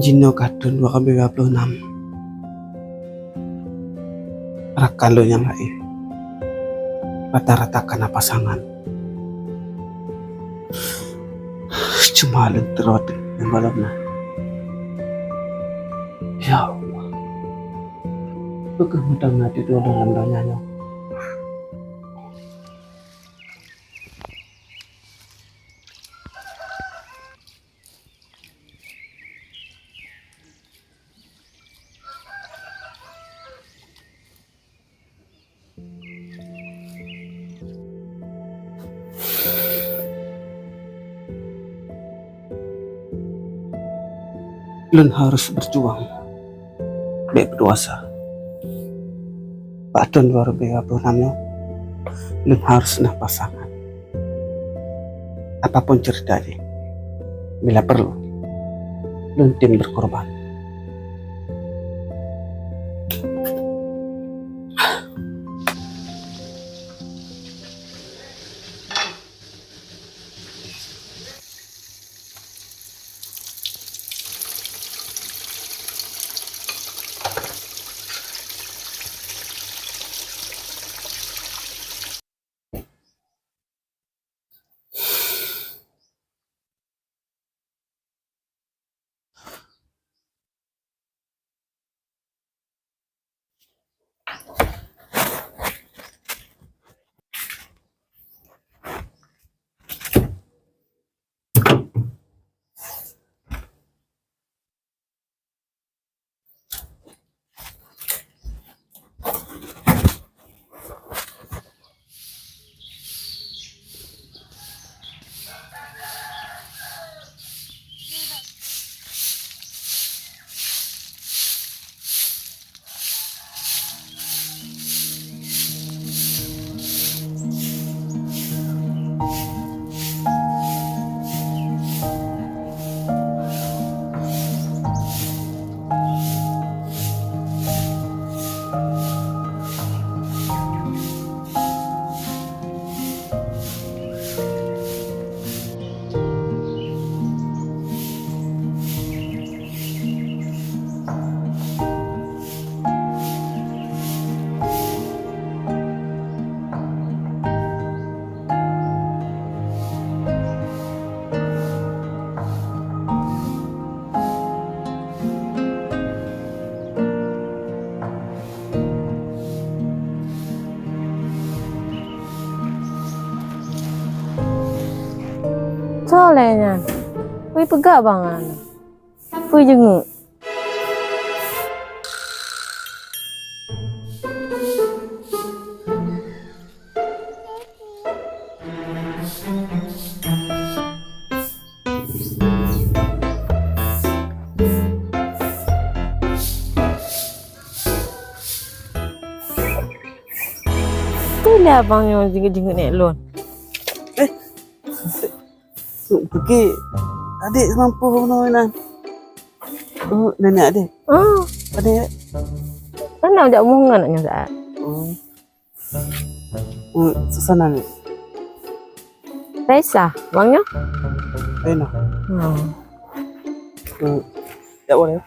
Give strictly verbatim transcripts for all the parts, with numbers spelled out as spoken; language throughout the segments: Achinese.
Jinoe ka thon dua ribu dua puluh enam. Rakan lôn nyang laén rata-rata ka na pasangan. Cuma lôn treuk nyang gohlom na. Ya Allah, peu kheueh mantong na teuh lôn lam donya nyoe. Lôn harus berjuang bèk peuduasa. Bak thon dua ribu dua puluh enam nyoe, lôn harus na pasangan. Apapun cerita jih, bila perlu, lôn tem berkorban. Soe lé nyan? Wih, peugah bangai. Peue jeungeuk? Peue lé abang nyoe jeungeuk-jeungeuk nèk lôn? Eh, Peuki, adék seumampoh bunoe nan. Oh, nenek adék. Oh. Adék. Kana jak mueng aneuk nyoe saat. Oh. Oh, susah nan. Raisa, bang nyoe? Raina. Hmm. Oh. Jak boleh.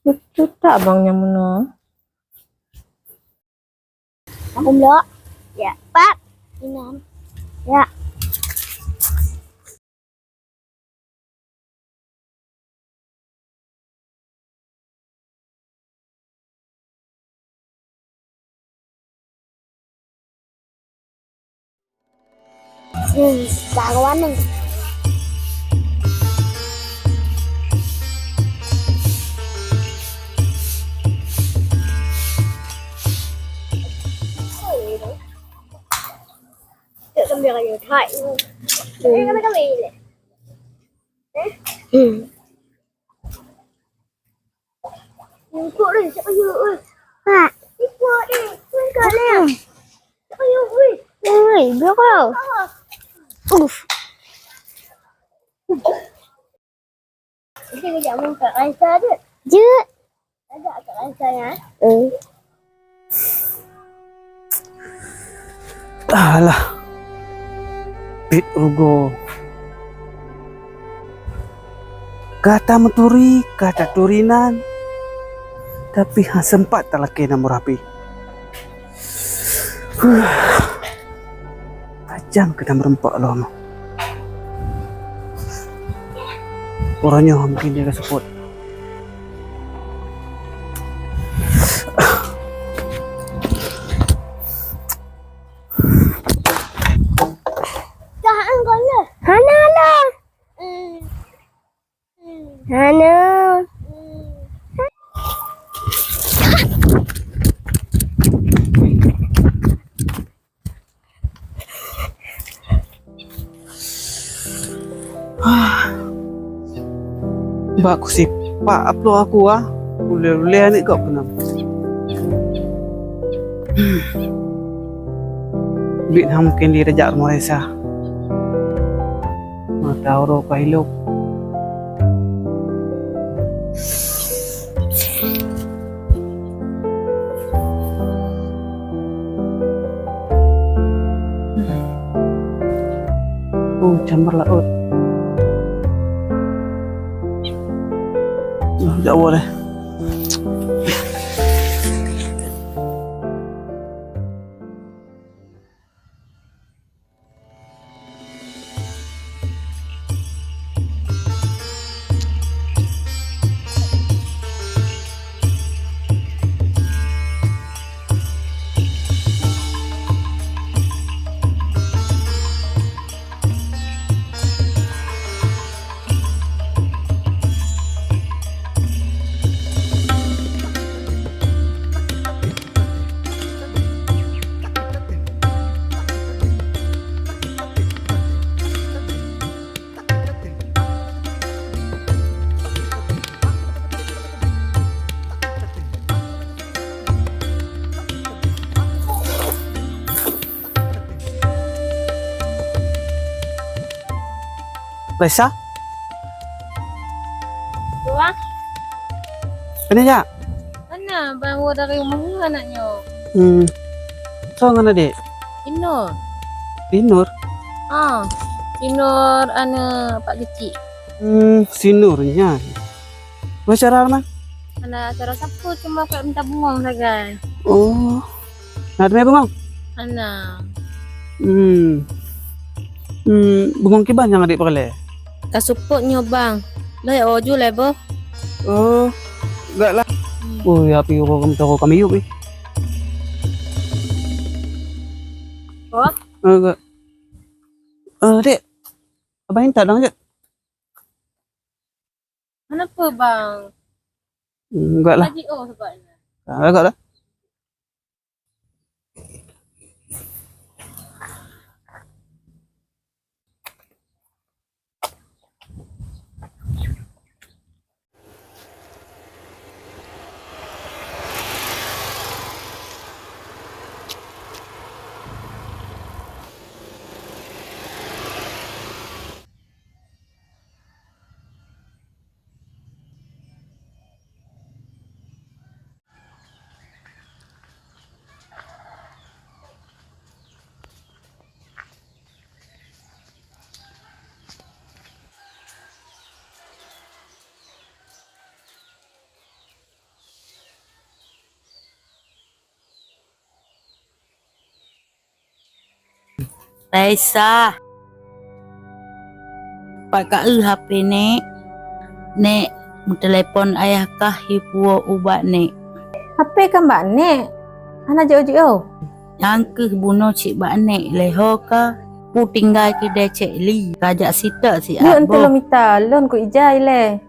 Beutôi tak abang nyang meunoe? Aku melok. Ya, Pak. Inam. Ya. Hmm, tahu aneh. Hmm. Pak. Ui, blok kau. Uff. Jeuet. Ajak Kak Raisa, ya. Eh. Alah. Pit rugoe. Ka tameuturi, ka taturi nan, tapi hana sempat talakée na murah pih. Huh. Tajam keunan meureumpok lom. Uroe nyoe mungken dia ka seupôt. Hana lah. Hana. Bak kusipak plueng aku ah. Ulée-ulée aneuk gob keunong. Biet hana mungken lé tajak rumoh Raisa. Mata uroe ka ilop. Oh, cambar laôt. Oh, jak woe deh. Raisa? Tuan? Keuneuk jak? Hana, ban woe dari rumoh aneuk nyoe. Hmm. Soe ngon adek? Inur. Inur? Ah, Inur aneuk Pak Geuchik. Hmm, si Nur nyan. Peue acara, Arman? Hana acara sapeue, cuma ka minta bungong sagai. Oh. Na teumé bungong? Hana. Hmm. Hmm, bungong kiban nyang adek peureulée? Ka seupôt nyoe, Bang. Lheueh oh ju lé boh. Oh, gak lah. Hmm. Oh, ya pi uroe kami taro kami yub eh. Oh? Eh, gak. Eh, dek. Abang intat dong, Cek. Kenapa, Bang? Enggak lah. Lagi oh sebabnya. Ah, agak lah. Raisa. Pat ka eu H P, Nek? Nek, meutelepon ayah kah, yue puwoe ubak Nek. H P kan bak Nek? Hana jiôh-jiôh. Nyan keuh bunoe cit bak Nek, lheueh ho ka. Ku tinggai keudè Cék Li, ka jak sitek siat boh. Nyoe enteuk lôn mita, lôn ku ijai lé.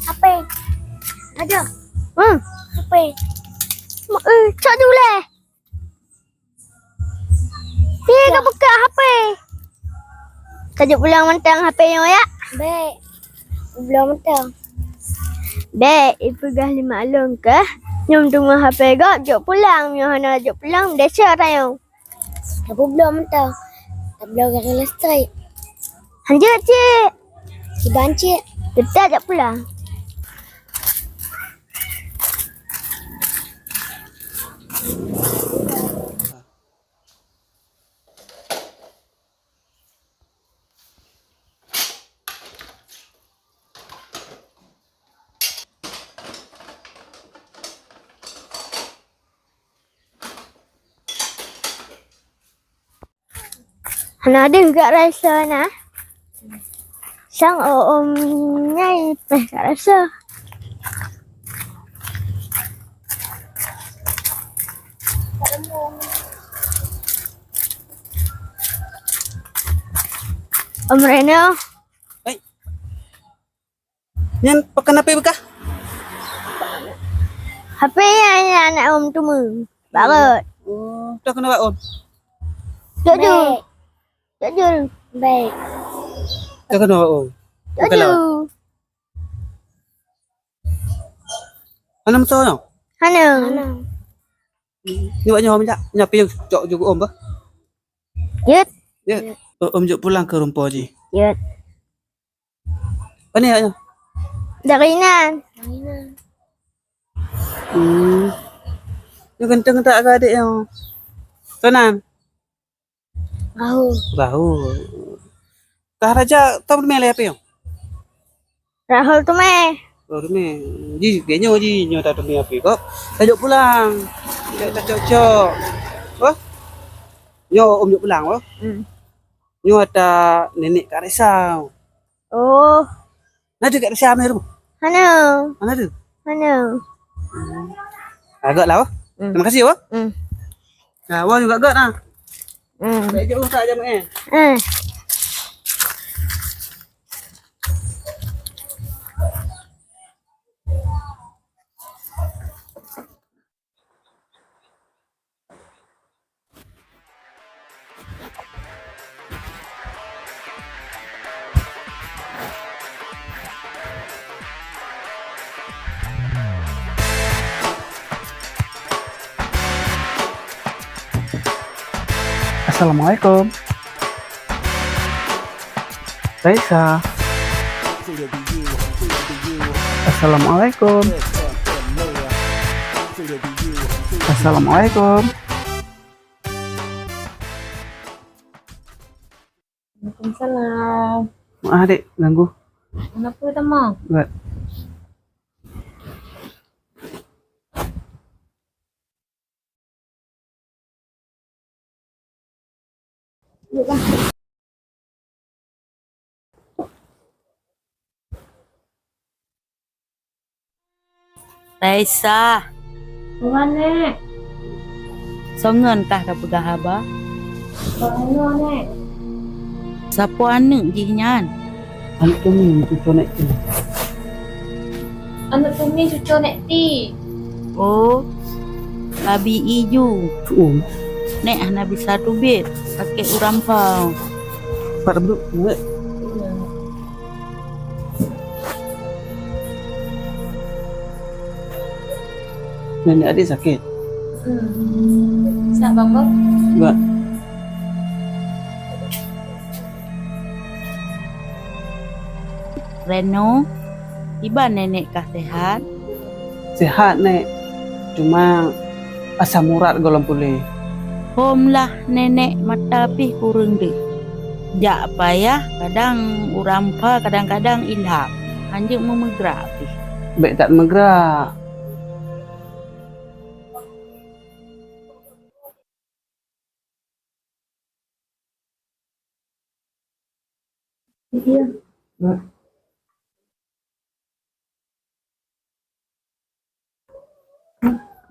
H P. Ada. Hmm. H P. Ma-, eh, cok dulu leh. Pi ka buka H P. Tajak pulang mantong H P nyoe ya? Bèk. Belum mantong. Bèk, ipeugah lé mak lôn keuh. Nyoe teuma H P gob jok pulang, nyoe hana jok pulang, desya rayeuk. Tapi belum mantong. Tak belum garing listrik. Lanjut, Cik. Kiban, Cik. Tetap jak pulang. Hana deuh gak rasa na. Sang o-, om nyai peh gak rasa. Om Reno. Hai. Nyan pakon H P beukah? H P nyan, nyan aneuk om teuma. Bak rot. Oh, dah keunoe bak om? Jujur. Bèk. Jujur. Bèk. Dah keunoe bak om? Jujur. Hana meusoe nyoe? Hana. Hana. Ni bak nyoe, minta. Nyoe piyeue cok jukuk om bah. Jeuet. Jeuet. Om jok pulang keu rumpok jih. Jeuet. Pane awak nyoe? Dari inan. Hmm. Nyoe ganteng that keu adék nyoe. Soe nan? Rahul. Rahul. Kah raja tom teumé lé api nyoe? Rahul teumé. Oh, teumé. Ji, dia nyoe ji, nyoe ta teumé api kok. Tajok pulang. Tajok cocok. Oh? Nyoe om jok pulang, oh? Hmm. Nyoe ata nenek Kak Resa. Oh. Na deuh Kak Resa meurumoh? Hana. Hana deuh? Hana. Agak lah, oh. Hmm. Terima kasih, oh. Hmm. Nah, wah juga gak nah. Hmm. Baik jauh tak jam eh. Hmm. Assalamualaikum. Raisa. Assalamualaikum. Assalamualaikum. Waalaikumsalam. Maaf, Dek, ganggu. Kenapa, Tama? Enggak. Raisa. Tuan, Nek. Soe ngon kah ka peugah haba? Soe nyoe, Nek. Sapeue aneuk jih nyan? Aneuk Tumi cucoe Nek Ti. Aneuk Tumi cucoe Nek Ti. Oh, Abi Iju. Cuum. Nek hana bisa teubiet, sakét uram phon. Pat beudôk, Nek. Nenek adik sakét? Hmm. Siap, Bang Bob? Enggak. Reno, iban nenek ka sehat? Sehat, Nek. Cuma asam urat gohlom puléh. Hom lah nenek mata pih kureueng deuh. Jak payah, kadang ureueng pha, kadang-kadang ilham. Hanjeuet meumeugrak pih. Bék that meugrak. Iya.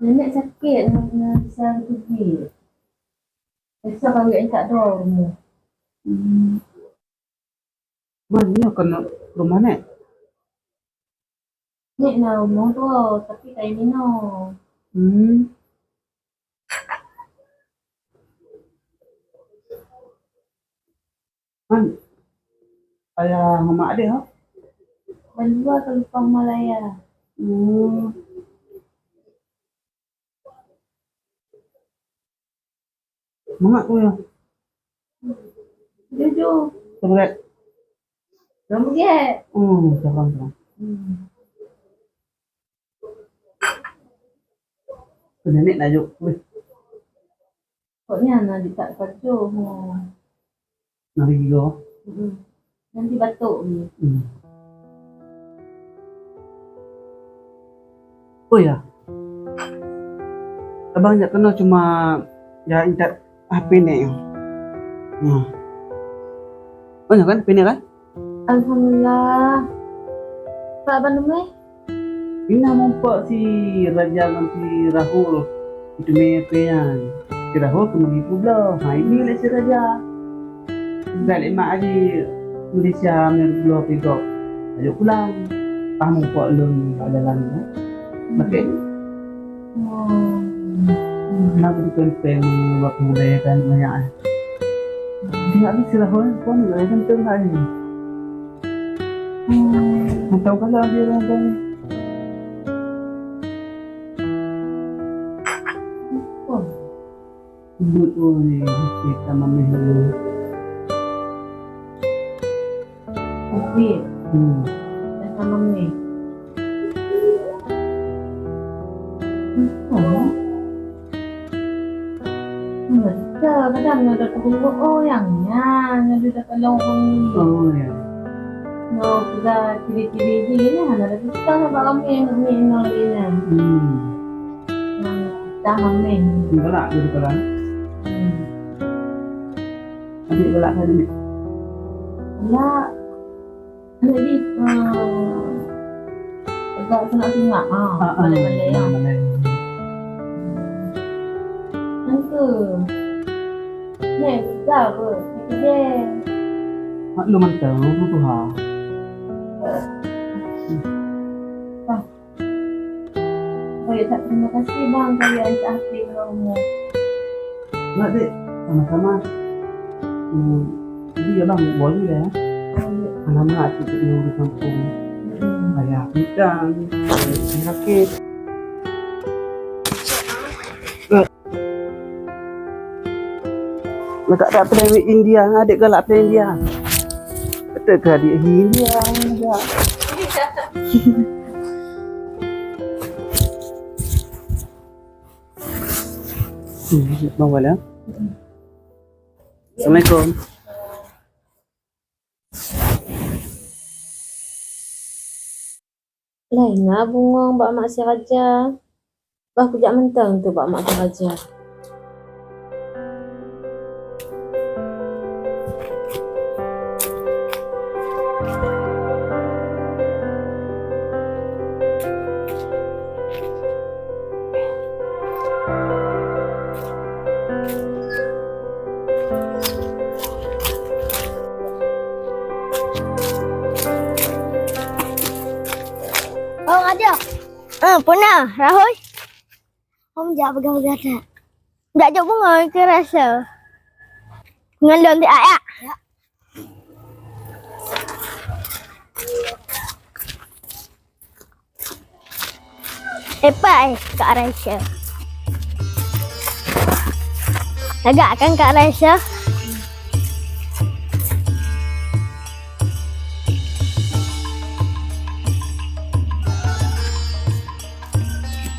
Nenek sakét, na, na bisa geupeugèt. Biasa kawin tak dong. Hmm. Man, nyoe keuneuk rumoh nèk? Nèk na rumoh droe, tapi ka inoe. Hmm. Man, ayah ngon mak deh, ha? Bandua ka lupa malaya. Hmm. Mangat ku ya. Jujur. Seberat. Belum pergi. Hmm, sekarang, sekarang. Hmm. Kena nek nak juk. Weh. Pokoknya nak juk tak kacau. Hmm. Nari gila. Hmm. Nanti batuk ni. Hmm. Oh ya. Abang jak keunoe cuma ya intat H P nek. Hmm. Oh, ya kan? H P nek kan? Alhamdulillah. Pak Abang Numeh? Ina mumpok si Raja ngon si Rahul. Itu mie pe nyan. Si Rahul keuneuk geubloe. Ha, ini lé si Raja. Dak lé mak aji Malaysia mie geubloe pigop. Ayo pulang. Pah mumpok lôn bak jalan, eh. Makai. Hmm. Nak beri pempeng buat budaya kan banyak, eh. Tengok tu si Rahul pun, eh, ganteng lah ni. Hmm. Mantap kalau dia orang tu. Oh. Buet, oh, ni, kita mameh dulu. Oke. Hmm. Kita mameh. Oh. Mereka kadang ada tunggu, oh, yang nyan, ada dah tolong orang ni. Oh, ya. No, sudah ciri-ciri dia ni, ada susah bak kami, kami nol dia ni. Hmm. Yang dah mameh. Galak dia sekarang. Hmm. Adik galak kan, adik? Galak. Jadi, eh, agak sengak-sengak, ah, ah, ah, balai-balai, ya. Balai-balai. Kan tu. Ni, susah pun. Kerja. Maklum mantap, orang tu ha. Ah. Baik, tak, terima kasih, Bang, kalian tak hati ke rumah. Enggak, Dek. Sama-sama. Hmm, jadi, Abang, boleh ya? Boleh. Alamat itu di kampung. Hmm. Ayah bidang, sakit. Letak tak pernah India, adik galak pernah India. Betul ke adik India? India. Hmm, bang Wala. Assalamualaikum. Laén na bungong bak mak si Raja. Bah kujak mantong tu bak mak si Raja. Oh, Raja. Eh, puna, Rahul. Om jak peugah-peugah that. Jak jok bungong keu rasa. Ngon lôn siat, ya? Ya. Epai, Kak Raisa. Lagak kan, Kak Raisa?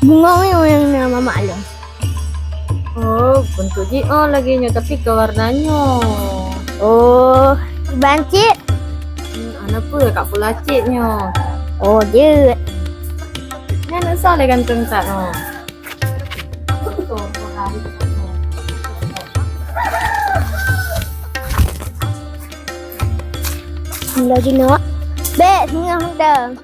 Bungong nyoe nyang na mamak lôn. Oh, bentuk jih oh lagèe nyoe, tapi keu warna nyoe. Oh, ban cit. Hmm, hana peue, ka pula cit nyoe. Oh, jeuet. Nyan soe lé ganteng that nyoe. Mula jinoe. Bèk, singoh mantong.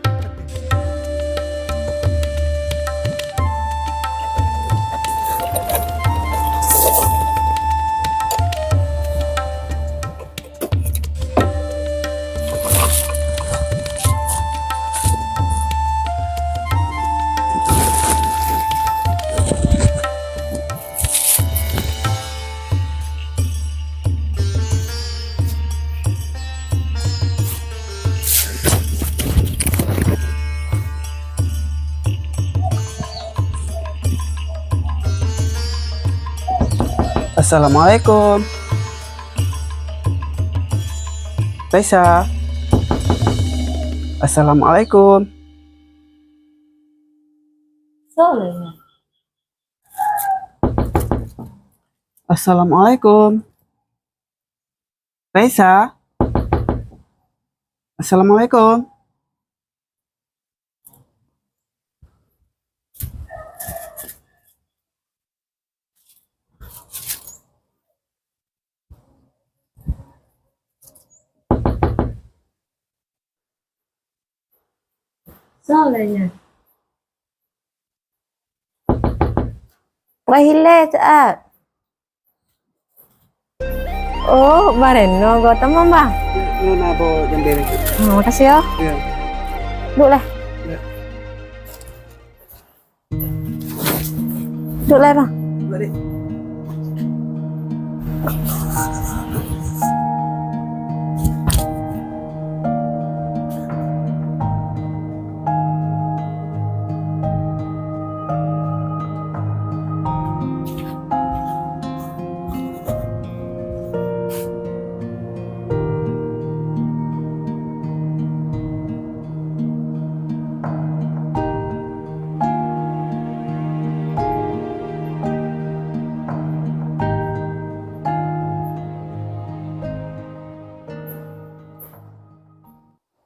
Assalamualaikum. Raisa. Assalamualaikum. Soe lé nyan? Assalamualaikum. Raisa. Assalamualaikum. Soe lé nyan? Wah, ilèe, Cak. Oh, bareng nyoe goe tamong, Bang. Nyoe na boh jambé lagi. Oh, makasih, ya. Ya. Duek lah. Ya. Duek lah, Bang. Duek, Dek.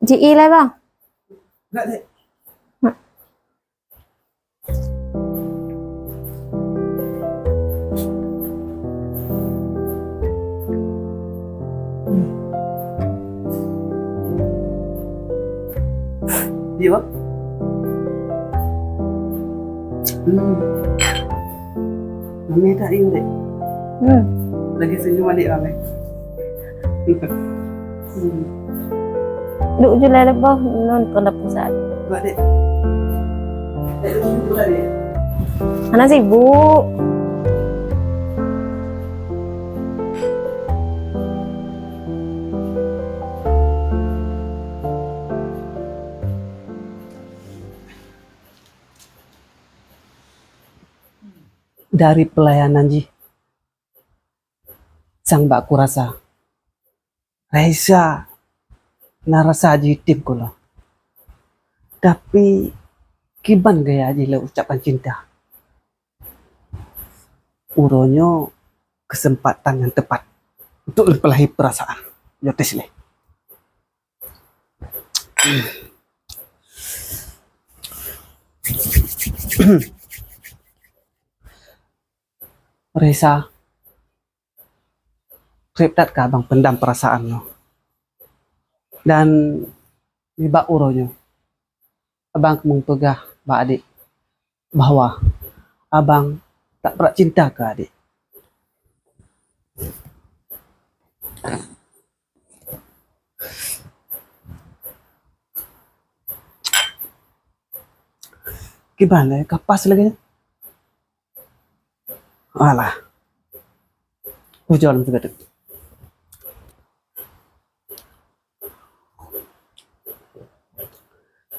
Ji i lé, Bang. Enggak, Dek. Iya, Bang. Hmm. Ramé that, Dek? Hmm. Lagi senyum adik ramé. Hmm. Duek ju lé boh, non kon dapur saat. Buat, Dek. Dek, duduk dulu, Dek. Hana sibuk. Dari pelayanan jih sang bak kurasa. Raisa na rasa jitem kulo. Tapi kiban gaya jih lé ucapkan cinta. Uroe nyoe kesempatan nyang tepat untuk lôn peulahé peurasaan. Yotis lé. Raisa, trép that keu abang pendam peurasaan nyoe. Dan nibak uroe nyoe, abang keumeung peugah bak adik bahwa abang that brat cinta keu adik. Kiban lé, ka pas lagèe nyan. Alah. Ujoe lom sigoe teuk.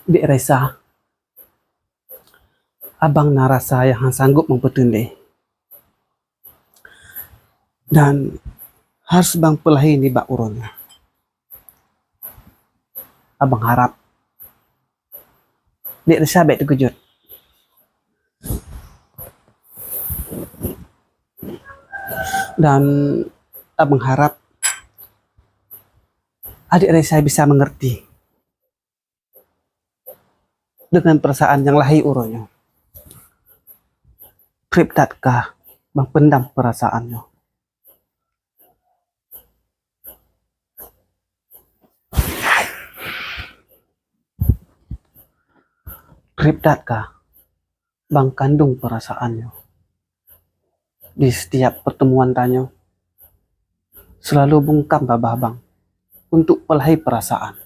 Dek Raisa, abang na rasa nyang han sanggup meupeuteun lé. Dan harus bang peulahé nibak uroe nyoe. Abang harap Dek Raisa bèk teukeujot. Dan abang harap adik Resa bisa mengerti dengan perasaan nyang lahé uroe nyoe. Treb that ka bang pendam perasaan nyoe. Treb that ka bang kandong perasaan nyoe. Di setiap pertemuan tanyoe, selalu bungkam babah bang untuk peulahé perasaan.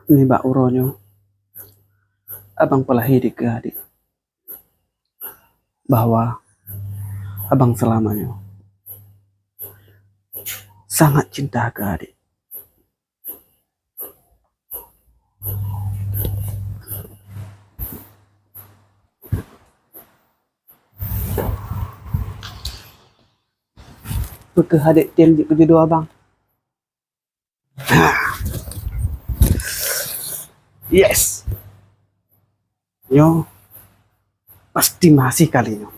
Nibak uroe nyoe, abang peulahé dikeue adik bahwa abang selama nyoe sangat cinta keu adik. Peu kheueh adik tem jeuet keu judoe abang? Ha. Yes. Nyoe pasti masih kali nyoe.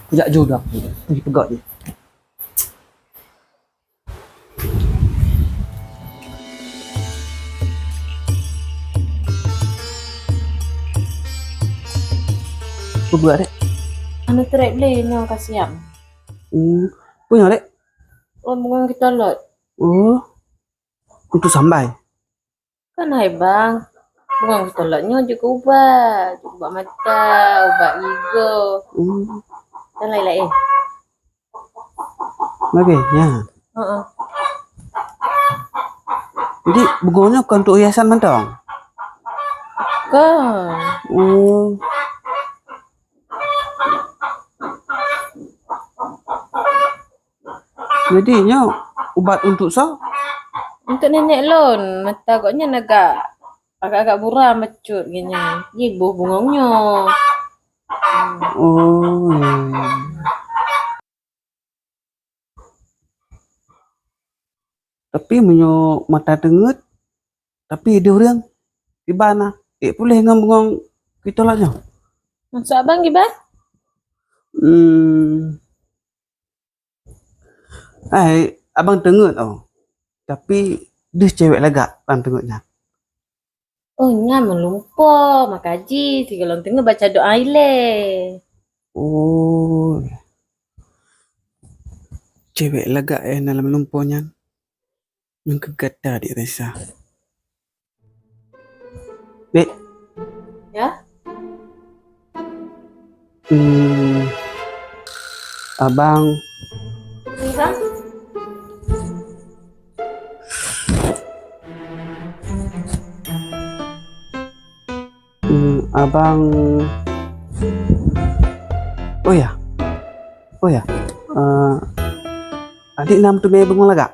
Kujak ju dah. Pergi peugah je. Peugah dek. Anu trek boleh nyoe ka siap. Hmm. Punya dek. Oh, bunga kita lot. Oh. Untuk sampai. Kan hai bang, bunga kita lot nyoe jeuet keu ubat, jeuet ubat mata, ubat gigoe. Hmm. Dan lain-lain. Lagi, ya. Heeh. Jadi, bunga nyoe kon untuk hiasan mantong? Kon. Oh. Jadi nyoe ubat untuk soe? Untuk nenek lôn, mata gobnyan agak, agak-agak buram bacut gobnyan. Jiboh bungong nyoe. Hmm. Oh, ya, ya. Tapi meunyoe mata teungeut, tapi ideh ureueng, kiban na, ék puléh ngon bungong kita lagèe nyoe. Maksud abang kiban? Hmm. Ai, abang teungeut, oh. Tapi deuh cewek lagak lam teungeut nyan. Oh, nyan meulumpoe, maka jih sigohlom teungeut baca doa ilèe. Oh. Cewek lagak eh na lam lumpoe nyan. Nyang keu gata, Dek Resa. Dek. Ya? Hmm, abang. Iya. Hmm, abang. Oh ya. Oh ya. Eh, adik na meuteumé bungong lagak?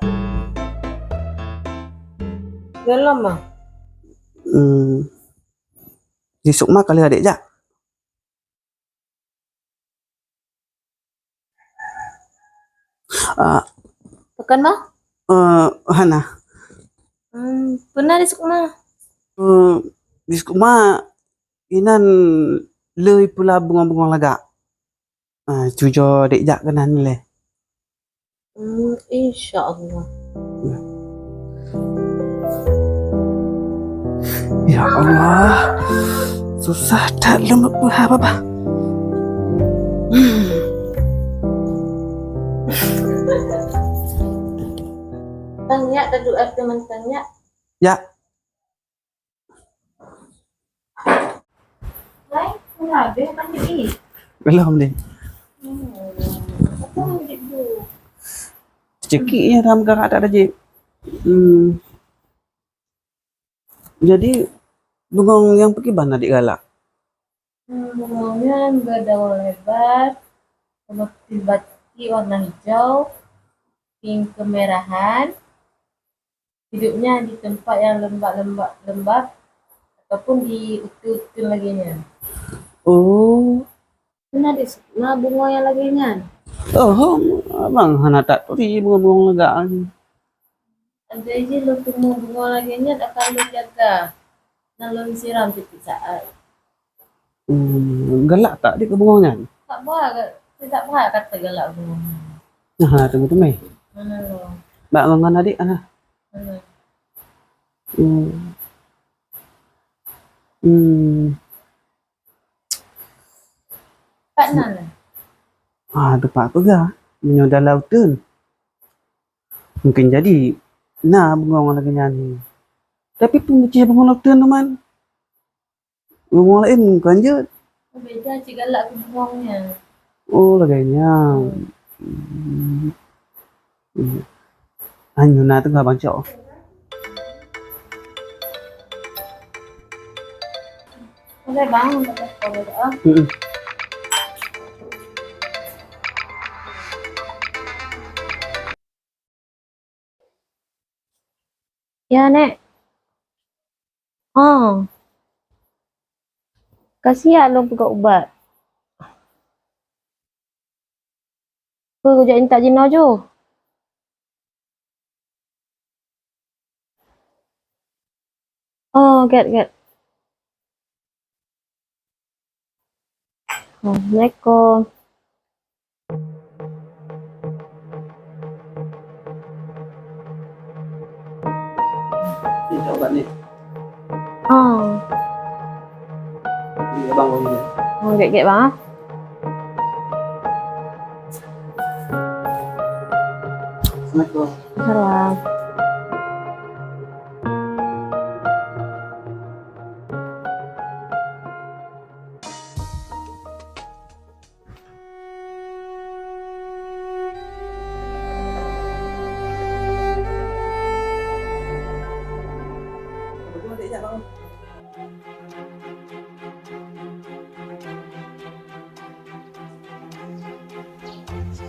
Gohlom, Ma. Hmm. Di Sukma ka lheueh adik jak? Ah. Pakon, Ma? Eh, hana. Hmm, peue na di Sukma? Eh, di Sukma inan le ipeula bungong-bungong lagak. Ah, cucoe dek jak keunan lé. Hmm, insya Allah. Ya Allah, susah that lôn peugah babah. Tang nyak, taduek ateueh mantong nyak. Ya. Belum deh. Cekik ya ram gerak tak ada je. Hmm. Jadi bungong nyang pakriban adik galak? Hmm, bungong nyan berdaun lebar, bermotif batik warna hijau, pink kemerahan. Hidupnya di tempat yang lembab-lembab, lembab ataupun di uteuen-uteuen lagèe nyan. Oh. Na di, na bungoe nyang lagèe nyan. Oh, abang hana taturi bungoe-bungoe lagak nyan. Andai jih lôn teumé bungoe lagèe nyan akan lôn jaga. Na lôn siram tiep-tiep saat. Hmm, galak tak di keu bungoe nyan? Tak brat, tak brat kata galak bungoe nyan. Nah, hana teumé-teumé. Hana lôn. Bak ngon-ngon adik hana? Hana. Hmm. Hmm. Pat nan? Ah, teumpat peugah. Meunyoe dalam uteuen. Mungkin jadi na bungoe lagèe nyan. Tapi peue meucih bungoe lam uteuen teuma? Bungoe laén kon jeuet. Oh, beda cit galak keu bungoe nyan. Oh, lagèe nyan. Hmm. Hmm. Hanyoe na teungoh bang cok. Boleh bang, boleh, boleh, ah. Hmm. Ya, Nek. Oh. Ka siap lôn peugöt ubat. Peue kujak intat jinoe ju? Oh, gèt, gèt. Assalamualaikum. Ni, ubat ni. Oh. Ni, abang bagi dia. Oh, gèt-gèt, bang, ah. Assalamualaikum. Salam.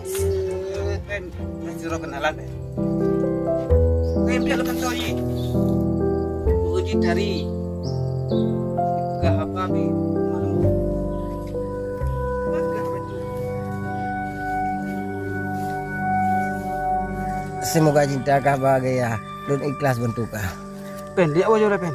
Eh, Pen, meusidroe keunalan, Pen. Pen, biar lu kantoi. Uji tari. Peugah haba bi. Semoga cinta kah bahagia. Lôn ikhlas bantu kah. Pen, lihat wajah udah, Pen.